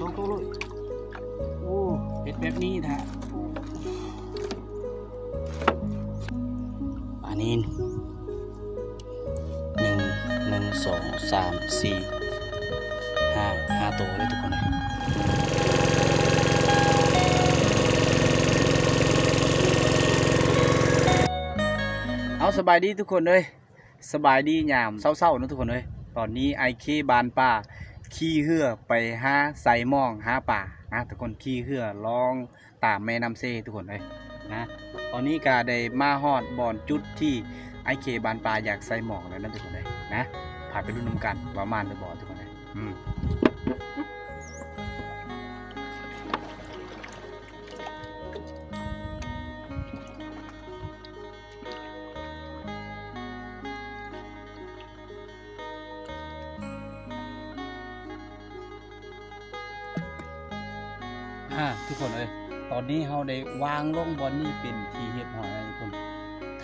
ສອງໂຕເລີຍ. ໂອ້ ເຮັດແບບນີ້ຖ້າ ປານິນ ໜຶ່ງ ໜຶ່ງ ສອງ ສາມ ສີ່ ຫ້າ ຫ້າໂຕເລີຍທຸກຄົນເອີຍ. ເອົາ ສະບາຍດີທຸກຄົນເອີຍ. ສະບາຍດີຍາມເຊົ້າໆເນາະທຸກຄົນເອີຍ. ຕອນນີ້ອ້າຍເຄບານປ່າຂີ່ເຮືອໄປຫາໃສ່ມອງຫາປານະທຸກຄົນ, ຂີ່ເຮືອລ່ອງຕາມແມ່ນ້ຳເຊທຸກຄົນເອີຍນະ. ຕອນນີ້ກະໄດ້ມາຮອດບ່ອນຈຸດທີ່ອ້າຍເຄບານປ່າຢາກໃສ່ມອງແລ້ວນະທຸກຄົນເອີຍນະ. ພາໄປລຸ້ນນຳກັນວ່າໝານຫຼືບໍ່ທຸກຄົນເອີຍ. ອືມ. ອາ ທຸກຄົນເອີຍ, ຕອນນີ້ເຮົາໄດ້ວາງລົງບ່ອນນີ້ເປັນທີ່ຮຽບຮ້ອຍແລ້ວທຸກຄົນ.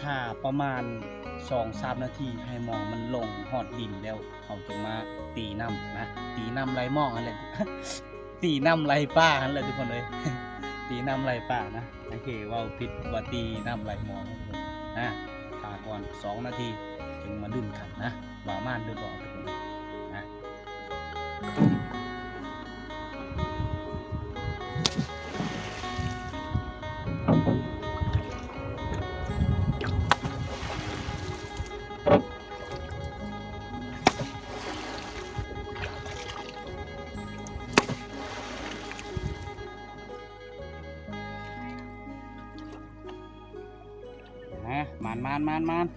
ຖ້າປະມານສອງສາມນາທີ ໃຫ້ມອງມັນລົງຮອດດິນແລ້ວ ເຮົາຈຶ່ງມາຕີນ້ຳນະ, ຕີນ້ຳໄລ່ມອງຫັ້ນແຫຼະ ຕີນ້ຳໄລ່ປາຫັ້ນແຫຼະທຸກຄົນເອີຍ, ຕີນ້ຳໄລ່ປານະ. ໂອເຄ ເວົ້າຜິດວ່າຕີນ້ຳໄລ່ມອງນະ. ຖ້າກ່ອນສອງນາທີຈຶ່ງມາລຸ້ນກັນນະ ວ່າໝານຫຼືບໍ່ທຸກຄົນນະ. ມາ ມານໆໆ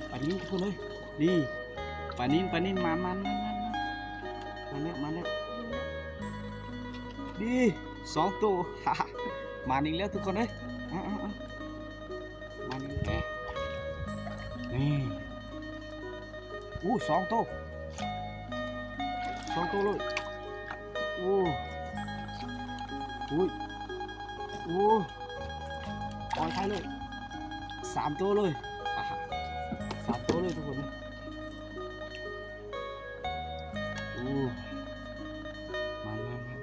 ໆ ປານິນທຸກຄົນເອີຍ. ນີ້ ປານິນ ປານິນ ມາ ມາ ມາ ມາ ມາແລ້ວ ມາແລ້ວ. ນີ້ ສອງໂຕ ມາອີກແລ້ວທຸກຄົນເອີຍ. ເອົາ ເອົາ ເອົາ ມານີ້ ນີ້. ໂອ້ ສອງໂຕ ສອງໂຕເລີຍ. ໂອ້ ໂອ້ຍ ໂອ້ ປ່ອຍໄປເລີຍ ສາມໂຕເລີຍ. ອາ ສາມໂຕເລີຍທຸກຄົນ. ໂອ້ ມາ ມາ ມາ ມາ.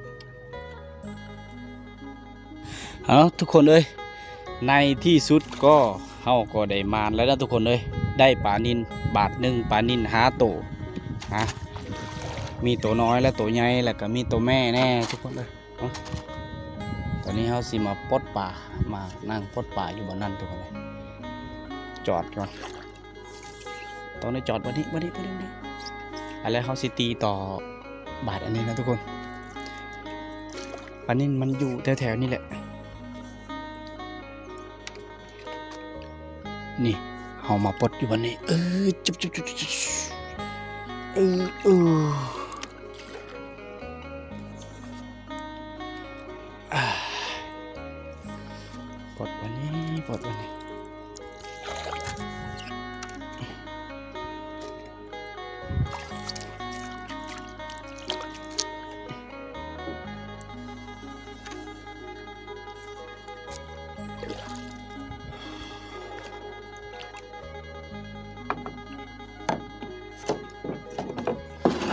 ເອົາ ທຸກຄົນເອີຍ, ໃນທີ່ສຸດກໍ ເຮົາກໍໄດ້ໝານແລ້ວນະທຸກຄົນເອີຍ, ໄດ້ປານິນບາດໜຶ່ງ, ປານິນຫ້າໂຕນະ, ມີໂຕນ້ອຍ ແລະ ໂຕໃຫຍ່ ແລ້ວກໍມີໂຕແມ່ແດ່ທຸກຄົນເອີຍ. ເອົາ ຕອນນີ້ເຮົາຊິມາປົດປາ, ມານັ່ງປົດປາຢູ່ບ່ອນນັ້ນທຸກຄົນເອີຍ. ຈອດກ່ອນ. ຕ້ອງໄດ້ຈອດບ່ອນນີ້ ບ່ອນນີ້ ບ່ອນນີ້ ບ່ອນນີ້. ອັນແລ້ວເຮົາຊິຕີຕໍ່ບາດອັນນີ້ນະທຸກຄົນ. ປານິນມັນຢູ່ແຖວໆນີ້ແຫຼະ. ນີ້ ເຮົາມາປົດຢູ່ບ່ອນນີ້. ເອີ ຈຸບ ຈຸບ ຈຸບ ຈຸບ ເອີ ເອີ. ອາ ປົດບ່ອນນີ້ ປົດບ່ອນນີ້.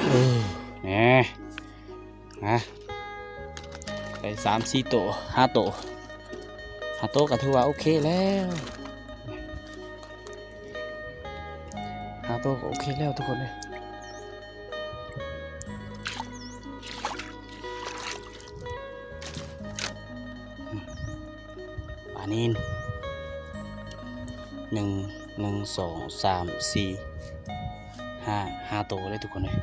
ເອີ ແນ່ ນະ ໄດ້ສາມສີ່ໂຕ ຫ້າໂຕ ຫ້າໂຕກໍຖືວ່າໂອເຄແລ້ວ, ຫ້າໂຕກໍໂອເຄແລ້ວທຸກຄົນເອີຍ. ປານິນ ໜຶ່ງ ໜຶ່ງ ສອງ ສາມ ສີ່ ຫ້າ ຫ້າໂຕເລີຍທຸກຄົນເອີຍ.